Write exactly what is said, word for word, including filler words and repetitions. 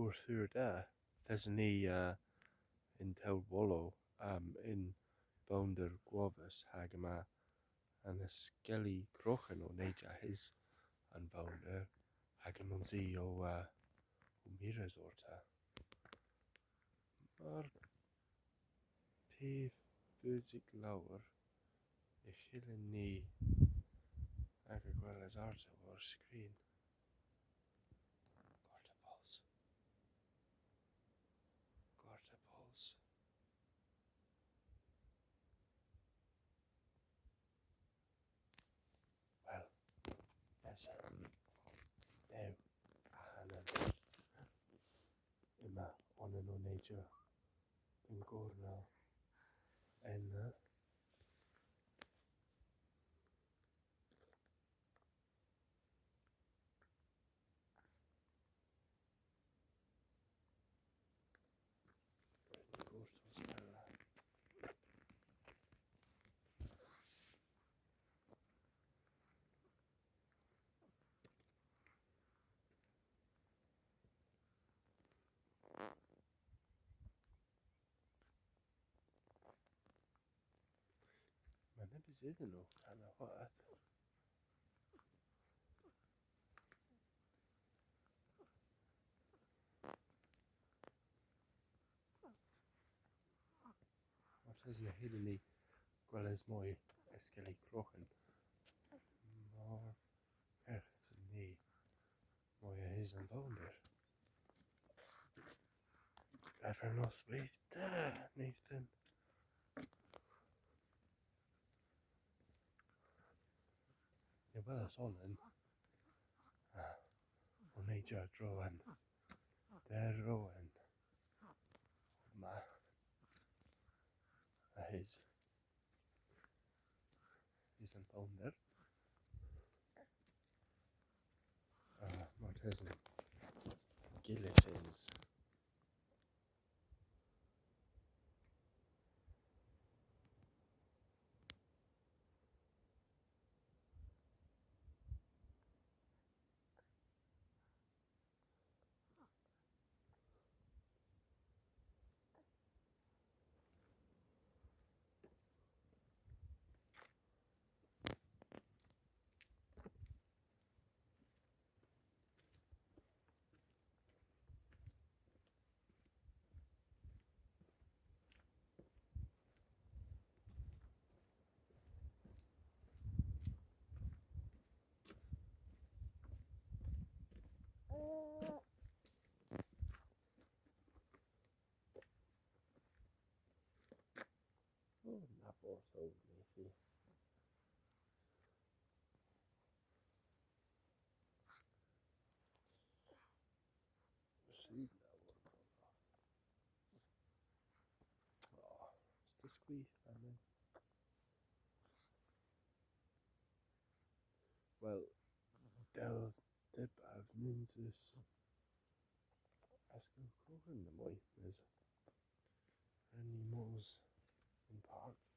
Orth eur da, yth eson ni, uh, yn tewlwolow, um, yn bownder gwoves, hag yma an eskelli kroghen ow neyja a-hys an bownder, hag ymons i ow, uh, ow mires orta. Mar pyth beusik lowr y hyllyn ni aga gweles arta war skrin. Gorta pols. Gorta pols. Wel, esa. Dew. Ahanan. Yma onan ow neyja yn gornel ena. Ma nebes ydhyn ow kana hwath. Martesen y hyllyn ni gweles moy eskelli kroghen. Mar perthyn ni moy a-hys an bownder. Pevar nosweyth da, Nathan. Ni a welas onan. Ah, ow neyja a-dro an derow an ma. A-hys. Hys an bownder. Uh, martesen. Gyllys yns. Oh, na fordh ow methi. Oh, it's just squeeze, man. Wel, dell dybav nyns eus eskel kroghen na moy, mes ren ni mos yn park.